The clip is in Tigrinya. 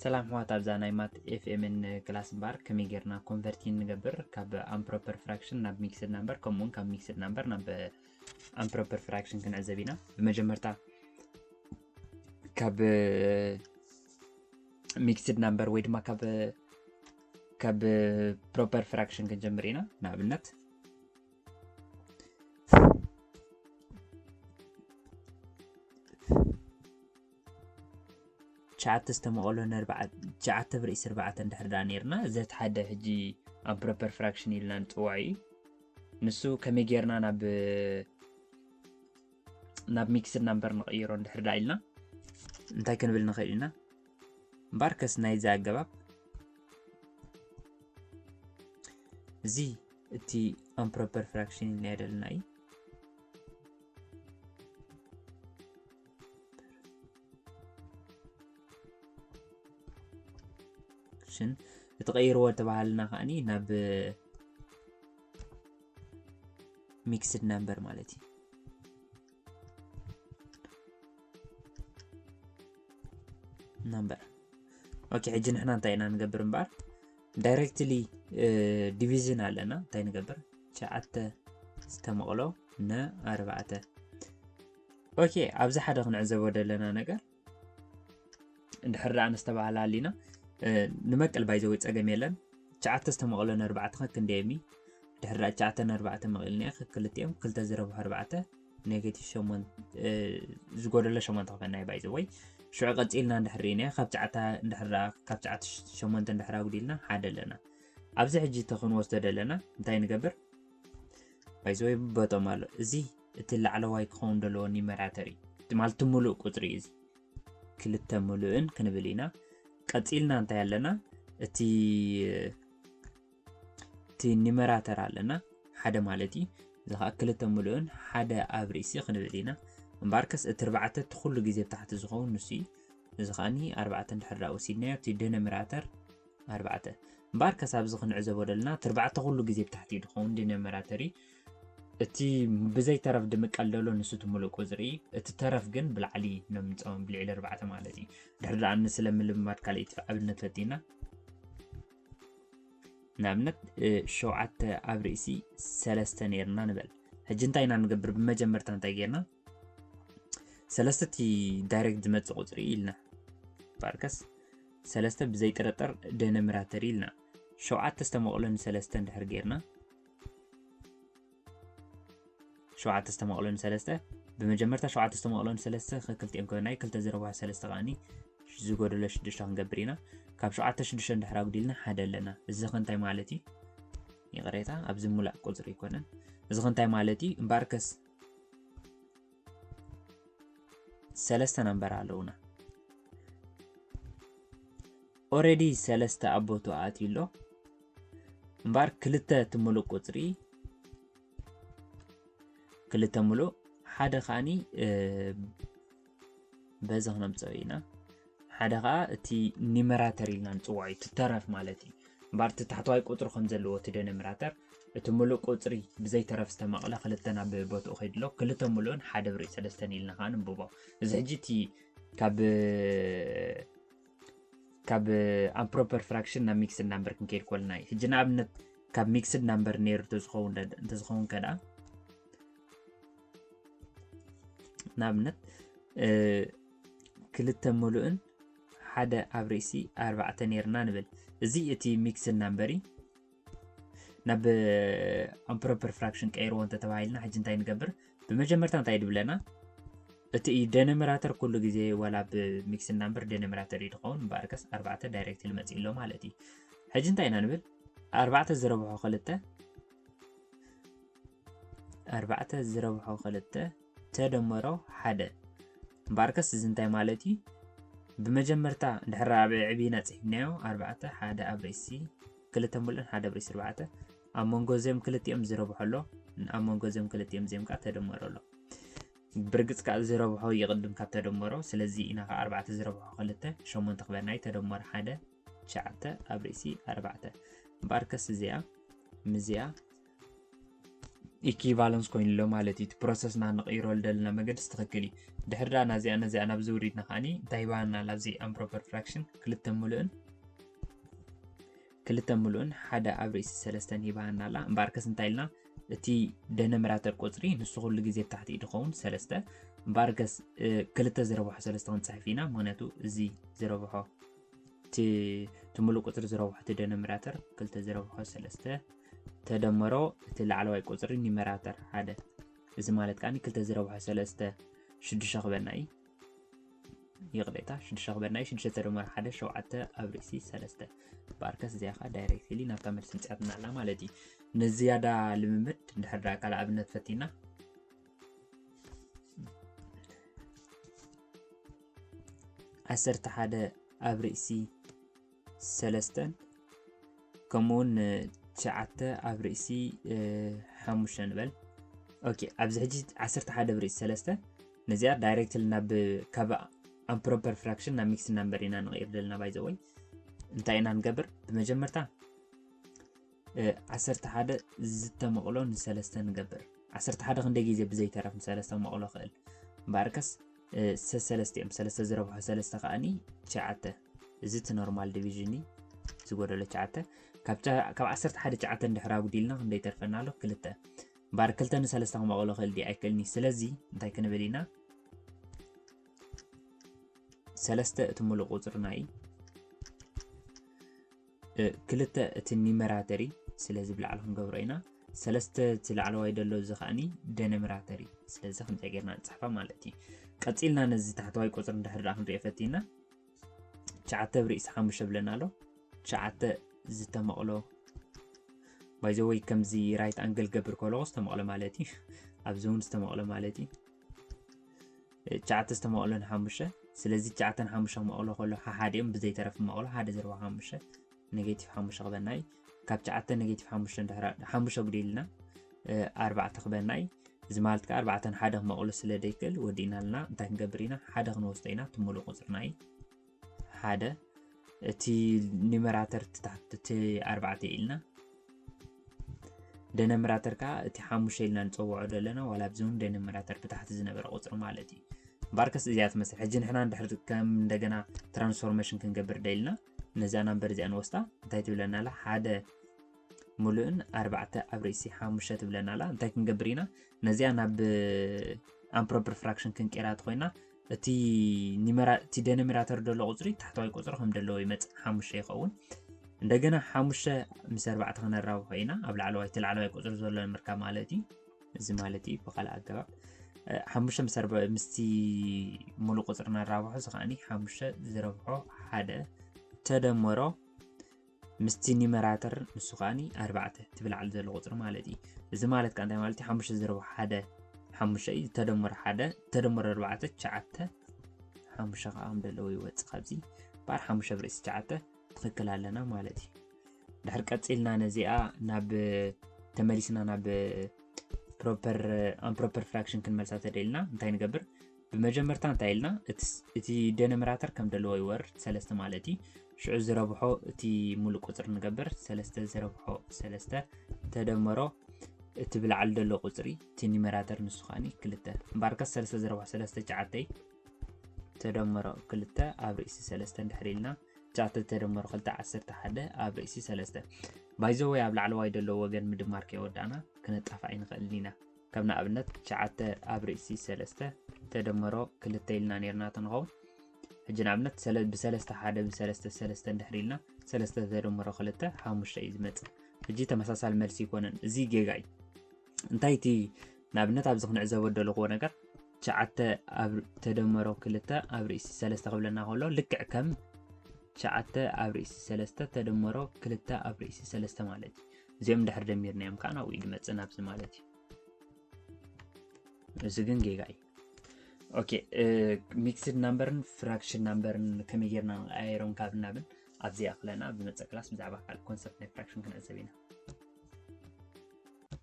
ሰላም ኣሕዋት፣ ኣብዛ ናይ ማት ኤፍኤምን ክላስ እምበኣር ከመይ ጌርና ኮንቨርቲን ንገብር ካብ ኣምፕሮፐር ፍራክሽን ናብ ሚክስድ ናምበር፣ ከምኡውን ካብ ሚክስድ ናምበር ናብ ኣምፕሮፐር ፍራክሽን ክንዕዘብ ኢና። ብመጀመርታ ካብ ሚክስድ ናምበር ወይ ድማ ካብ ካብ ፕሮፐር ፍራክሽን ክንጀምር ኢና። ንኣብነት ትሽዓተ ዝተመቐሎ ንኣርባዓ ትሽዓተ ብርእሲ ኣርባዕተ እንድሕር ደኣ ነይርና፣ ዘት ሓደ ሕጂ ኣብ ፕሮፐር ፍራክሽን ኢልና ንፅውዖ እዩ። ንሱ ከመይ ጌርና ናብ ናብ ሚክስድ ናምበር ንቐይሮ እንድሕር ደኣ ኢልና እንታይ ክንብል ንኽእል ኢና? እምበኣርከስ ናይዚ ኣገባብ እዚ እቲ ኣምፕሮፐር ፍራክሽን ኢልና ደለና እዩ። ሽን እቲ ቀይርዎ ተባሃልና ከዓኒ ናብ ሚክስድ ናምበር ማለት እዩ። ናምበር ኦኬ። ሕጂ ንሕና እንታይ ኢና ንገብር እምበኣር? ዳይሬክትሊ ዲቪዥን ኣለና። እንታይ ንገብር? ትሽዓተ ዝተመቕሎ ንኣርባዕተ። ኦኬ፣ ኣብዚ ሓደ ክንዕዘቦ ዘለና ነገር እንድሕር ደኣ ንስተባህላ ኣሊና ንመቅል ባይዘወይ ጸገም የለን። ትሽዓተ ዝተመቕሎ ንኣርባዕተ ከክንደየሚ ድሕር ደኣ ትሽዓተ ንኣርባዕተ መቒልናዮ ክልቲኦም ክልተ ዝረብሑ ኣርባዕተ ኔጌቲቭ ሸሞንተ ዝጎደሎ ሸሞንተ ክበና እዩ ባይዘወይ። ሽዑ ቀጺልና እንድሕር ርኢናዮ ካብ ትሽዓተ እንድሕር ደኣ ካብ ትሽዓተ ሸሞንተ እንድሕር ኣጉዲልና ሓደ ኣለና። ኣብዚ ሕጂ እተ ክንወስዶ ደለና እንታይ ንገብር? ባይዘወይ በጦም ኣሎ። እዚ እቲ ላዕለዋይ ክኸውን ዘለዎ ኒመራተር እዩ። ማለት እቲ ሙሉእ ቁጽሪ እዩ እዚ። ክልተ ሙሉእን ክንብል ኢና። ቀጺልና እንታይ ኣለና? እቲ እቲ ኒመራተር ኣለና ሓደ ማለት እዩ። እዚ ከዓ ክልተ ሙሉእን ሓደ ኣብ ርእሲ ክንብል ኢና። እምበኣርከስ እቲ ኣርባዕተ እቲ ኩሉ ግዜ ብታሕቲ ዝኸውን ንሱ እዩ። እዚ ከዓኒ ኣርባዕተ እንድሕር ደኣ ወሲድናዮ እቲ ደነምራተር ኣርባዕተ። እምበኣርከስ ኣብዚ ክንዕዘቦ ደለና እቲ ኣርባዕተ ኩሉ ግዜ ብታሕቲ እዩ ዝኸውን ደነምራተር እዩ። እቲ ብዘይ ተረፍ ድምቀል ደሎ ንሱ እቲ ሙሉእ ቁፅሪ እዩ። እቲ ተረፍ ግን ብላዕሊ ነምፅኦም ብልዕሊ ኣርባዕተ ማለት እዩ። ድሕሪ ደኣ ንስለ ምልምማድ ካልኣይቲ ኣብነት ፈጢና ንኣብነት ሸውዓተ ኣብ ርእሲ ሰለስተ ነይርና ንበል። ሕጂ እንታይ ኢና ንገብር? ብመጀመርታ እንታይ ጌርና? ሰለስተ እቲ ዳይሬክት ዝመጽእ ቁጽሪ ኢልና ባርከስ ሰለስተ ብዘይጥርጥር ደነምራተር ኢልና ሸውዓተ ዝተመቕሎ ንሰለስተ እንድሕር ጌርና ሸውዓተ ዝተመቕሎ ንሰለስተ ብመጀመርታ ሸውዓተ ዝተመቕሎ ንሰለስተ ክልቲኦም ክበና እዩ ክልተ ዝረብሖ ሰለስተ ከዓኒ ዝጎደሎ ሽዱሽተ ክንገብር ኢና። ካብ ሸውዓተ ሽዱሽተ እንድሕር ኣጉዲልና ሓደ ኣለና። እዚ ኸ እንታይ ማለት እዩ? ይቕሬታ ኣብዚ ሙላእ ቁፅሪ ኣይኮነን። እዚ ኸ እንታይ ማለት እዩ? እምበኣርከስ ሰለስተ ናምበር ኣለውና። ኦረዲ ሰለስተ ኣብ ቦትኡ ኣትዩ ኣሎ። እምበኣር ክልተ እቲ ሙሉእ ቁፅሪ ክልተ ሙሉእ ሓደ ከዓኒ በዚ ክነምፀኦ ኢና። ሓደ ከዓ እቲ ኒመራተር ኢልና ንፅዋዕ እዩ ትተረፍ ማለት እዩ። እምበኣር እቲ ታሕተዋይ ቁፅሪ ከም ዘለዎ እቲ ደነምራተር እቲ ሙሉእ ቁፅሪ ብዘይተረፍ ዝተመቕለ ክልተ ናብ ቦትኡ ከይድሎ ክልተ ሙሉእን ሓደ ብርዒ ሰለስተን ኢልና ከዓ ንንብቦ። እዚ ሕጂ እቲ ካብ ካብ ኣምፕሮፐር ፍራክሽን ናብ ሚክስድ ናምበር ክንከይድ ኮልና እዩ። ሕጂ ንኣብነት ካብ ሚክስድ ናምበር ነይሩ እንተዝኸውን ከ ደኣ ንኣብነት ክልተ ሙሉእን ሓደ ኣብ ርእሲ ኣርባዕተ ነይርና ንብል። እዚ እቲ ሚክስድ ናምበር እዩ። ናብ ኣምፕሮፐር ፍራክሽን ቀይርዎ እንተተባሂልና ሕጂ እንታይ ንገብር? ብመጀመርታ እንታይ ድብለና? እቲ ደነምራተር ኩሉ ግዜ ዋላ ብሚክስድ ናምበር ደነምራተር እዩ ዝኸውን እምበኣርከስ ኣርባዕተ ዳይሬክት ልመፅእ ኣሎ ማለት እዩ። ሕጂ እንታይ ኢና ንብል? ኣርባዕተ ዝረብሖ ክልተ ኣርባዕተ ዝረብሖ ክልተ ተደመሮ ሓደ እምበኣርከስ እዚ እንታይ ማለት እዩ? ብመጀመርታ ድሕሪ ኣብ ዕብይና ፅሒፍናዮ ኣርባዕተ ሓደ ኣብ ርእሲ ክልተ ሙሉእን ሓደ ኣብ ርእሲ ኣርባዕተ ኣብ መንጎ እዚኦም ክልቲኦም ዝረብሖ ኣሎ። ኣብ መንጎ እዚኦም ክልቲኦም እዚኦም ከዓ ተደመሮ ኣሎ። ብርግፅ ከዓ ዝረብሖ ይቕድም ካብ ተደመሮ። ስለዚ ኢና ከዓ ኣርባዕተ ዝረብሖ ክልተ ሸሞንተ ክበና እዩ። ተደመሮ ሓደ ትሽዓተ ኣብ ርእሲ ኣርባዕተ እምበኣርከስ እዚኣ ምዚኣ ኢኪቫለንስ ኮይኑ ኣሎ ማለት እዩ። እቲ ፕሮሰስና ንቕይሮ ዝደለና መገድስ ትኽክል እዩ። ድሕሪ ደኣ ናዚኣ ነዚኣ ናብ ዝውሪድና ከዓኒ እንታይ ይባሃልና? ኣብዚ ኣምፕሮፐር ፍራክሽን ክልተ ሙሉእን ክልተ ሙሉእን ሓደ ኣብ ርእሲ ሰለስተን ይባሃልና ኣላ። እምበኣርከስ እንታይ ኢልና? እቲ ደነምራተር ቁፅሪ ንሱ ኩሉ ግዜ ብታሕቲ እዩ ዝኸውን ሰለስተ። እምበኣርከስ ክልተ ዝረብሖ ሰለስተ ክንፅሕፍ ኢና። ምክንያቱ እዚ ዝረብሖ እቲ ሙሉእ ቁፅሪ ዝረብሖ እቲ ደነምራተር ክልተ ዝረብሖ ሰለስተ ተደመሮ እቲ ላዕለዋይ ቁፅሪ ኒመራተር ሓደ። እዚ ማለት ከዓ ክልተ ዝረብሖ ሰለስተ ሽዱሽተ ክበና እዩ። ይቕሬታ ሽዱሽተ ክበና እዩ። ሽዱሽተ ተደመሮ ሓደ ሸውዓተ ኣብ ርእሲ ሰለስተ። እምበኣርከስ እዚኣ ከዓ ዳይሬክትሊ ናብታ መልሲ ምፅኣትና ኣላ ማለት እዩ። ንዝያዳ ልምምድ እንድሕር ደኣ ካልእ ኣብነት ፈቲና ዓሰርተ ሓደ ኣብ ርእሲ ሰለስተን ከምኡውን ትሽዓተ ኣብ ርእሲ ሓሙሽተ ንበል። ኦኬ ኣብዚ ሕጂ ዓሰርተ ሓደ ኣብ ርእሲ ሰለስተ ነዚኣ ዳይሬክትሊ ናብ ካብ ኣምፕሮፐር ፍራክሽን ናብ ሚክስድ ናምበር ኢና ንቕይር ዘለና። ባይዘወይ እንታይ ኢና ንገብር? ብመጀመርታ ዓሰርተ ሓደ ዝተመቕሎ ንሰለስተ ንገብር። ዓሰርተ ሓደ ክንደይ ግዜ ብዘይተረፍ ንሰለስተ መቕሎ ክእል? እምበኣርከስ ሰሰለስተ እዮም። ሰለስተ ዝረብሖ ሰለስተ ከዓኒ ትሽዓተ። እዚ እቲ ኖርማል ዲቪዥን እዩ። ዝጎደሎ ትሽዓተ። ካብ ዓሰርተ ሓደ ትሽዓተ እንድሕር ኣጉዲልና ክንደይ ተርፈና ኣሎ? ክልተ። እምበኣር ክልተ ንሰለስተ ክመቕሎ ክእል ድዩ? ኣይክእልን እዩ። ስለዚ እንታይ ክንብል ኢና? ሰለስተ እቲ ሙሉእ ቁፅርና እዩ። ክልተ እቲ ኒመራተር እዩ። ስለዚ ብላዕሊ ክንገብሮ ኢና። ሰለስተ እቲ ላዕለዋይ ደሎ እዚ ከዓኒ ደነምራተር እዩ። ስለዚ ከምዚኣ ጌርና ንፅሕፋ ማለት እዩ። ቀፂልና ነዚ ታሕተዋይ ቁፅሪ እንድሕር ደኣ ክንሪኦ ፈቲና ትሽዓተ ብርእሲ ሓሙሽተ ብለና ኣሎ። ትሽዓተ ዝተመቕሎ ባይዘወይ ከምዚ ራይት ኣንግል ገብር ከለኹ ዝተመቕሎ ማለት እዩ። ኣብዚ እውን ዝተመቕሎ ማለት እዩ። ትሽዓተ ዝተመቕሎ ንሓሙሽተ። ስለዚ ትሽዓተ ንሓሙሽተ ክመቕሎ ከሎ ሓሓደ እዮም ብዘይተረፍ መቕሎ ሓደ ዘረባ ሓሙሽተ ኔጌቲቭ ሓሙሽተ ክበና እዩ። ካብ ትሽዓተ ኔጌቲቭ ሓሙሽተ እንድሕር ሓሙሽተ ጉዲልና ኣርባዕተ ክበና እዩ። እዚ ማለት ከዓ ኣርባዕተ ንሓደ ክመቕሎ ስለ ዘይክእል ወዲእና ኣለና። እንታይ ክንገብር ኢና? ሓደ ክንወስዶ ኢና። እቲ ሙሉእ ቁፅርና እዩ ሓደ። እቲ ኒመራተር እቲ ታሕቲ እቲ ኣርባዕተ ኢልና ደነምራተር ከዓ እቲ ሓሙሽተ ኢልና ንፀውዖ ዘለና ዋላ ኣብዚ እውን ደነምራተር ብታሕቲ ዝነበረ ቁፅሪ ማለት እዩ። እምበኣርከስ እዚኣ ትመስል። ሕጂ ንሕና እንድሕር ከም እንደገና ትራንስፎርሜሽን ክንገብር ደኢልና ነዚኣ ናምበር እዚኣ ንወስዳ እንታይ ትብለና ኣላ? ሓደ ሙሉእን ኣርባዕተ ኣብ ርእሲ ሓሙሽተ ትብለና ኣላ። እንታይ ክንገብር ኢና? ነዚኣ ናብ ኣምፕሮፐር ፍራክሽን ክንቀይራ ተኮይና እቲ ኒመራ እቲ ደኖሚናተር ዘሎ ቁፅሪ ታሕተዋይ ቁፅሪ ከም ዘለዎ ይመፅእ ሓሙሽተ ይኸውን። እንደገና ሓሙሽተ ምስ ኣርባዕተ ክነራብሖ ኢና ኣብ ላዕለዋይ እቲ ላዕለዋይ ቁፅሪ ዘሎ ንምርካብ ማለት እዩ። እዚ ማለት እዩ ብካልእ ኣገባብ ሓሙሽተ ምስ ኣርባ ምስቲ ሙሉእ ቁፅሪ ነራብሖ እዚ ከዓኒ ሓሙሽተ ዝረብሖ ሓደ ተደመሮ ምስቲ ኒመራተር ንሱ ከዓኒ ኣርባዕተ እቲ ብላዕሊ ዘሎ ቁፅሪ ማለት እዩ። እዚ ማለት ከዓ እንታይ ማለት እዩ? ሓሙሽተ ዝረብሖ ሓደ ሓሙሽተ እዩ። ዝተደመረ ሓደ ተደመረ ኣርባዕተ ትሽዓተ ሓሙሽተ ከዓ ከም ዘለዎ ይወፅእ። ካብዚ በዓል ሓሙሽተ ብርእሲ ትሽዓተ ትኽክል ኣለና ማለት እዩ። ድሕር ቀፂልና ነዚኣ ናብ ተመሊስና ናብ ፕሮፐር ኣምፕሮፐር ፍራክሽን ክንመልሳ ተደልና እንታይ ንገብር? ብመጀመርታ እንታይ ኢልና እቲ ደኖሚናተር ከም ዘለዎ ይወርድ ሰለስተ ማለት እዩ። ሽዑ ዝረብሖ እቲ ሙሉእ ቁፅሪ ንገብር ሰለስተ ዝረብሖ ሰለስተ ተደመሮ እቲ ብላዕሊ ዘሎ ቁፅሪ እቲ ኒመራተር ንሱ ከዓኒ ክልተ እምበኣርከስ ሰለስተ ዝረብሖ ሰለስተ ትሽዓተ ተደመሮ ክልተ ኣብ ርእሲ ሰለስተ እንድሕር ኢልና ትሽዓተ ተደመሮ ክልተ ዓሰርተ ሓደ ኣብ ርእሲ ሰለስተ። ባይዘወይ ኣብ ላዕለዋይ ዘሎ ወገን ምድማር ከይወዳእና ክነጣፍ ኣይንኽእልን ኢና። ከም ንኣብነት ትሽዓተ ኣብ ርእሲ ሰለስተ ተደመሮ ክልተ ኢልና ነይርና ተንኸውን ሕጂ ንኣብነት ብሰለስተ ሓደ ብሰለስተ ሰለስተ እንድሕር ኢልና ሰለስተ ተደመሮ ክልተ ሓሙሽተ እዩ ዝመፅእ። ሕጂ ተመሳሳሊ መልሲ ይኮነን። እዚ ጌጋ እዩ። እንታይ እቲ ንኣብነት ኣብዚ ክንዕዘቦ ደለኽዎ ነገር ትሽዓተ ኣብ ተደመሮ ክልተ ኣብ ርእሲ ሰለስተ ክብለና ከሎ ልክዕ ከም ትሽዓተ ኣብ ርእሲ ሰለስተ ተደመሮ ክልተ ኣብ ርእሲ ሰለስተ ማለት እዩ። እዚኦም ድሕር ደሚርናዮም ከዓ ናብኡ እዩ ዝመፅእ ናብዚ ማለት እዩ። እዚ ግን ጌጋ እዩ። ኦኬ ሚክስድ ናምበርን ፍራክሽን ናምበርን ከመይ ጌርና ንቀያየሮም ካብ እናብን ኣብዚ ኣኽለና ብመፀ ክላስ ብዛዕባ ካልእ ኮንሰፕት ናይ ፍራክሽን ክንዕዘብ ኢና።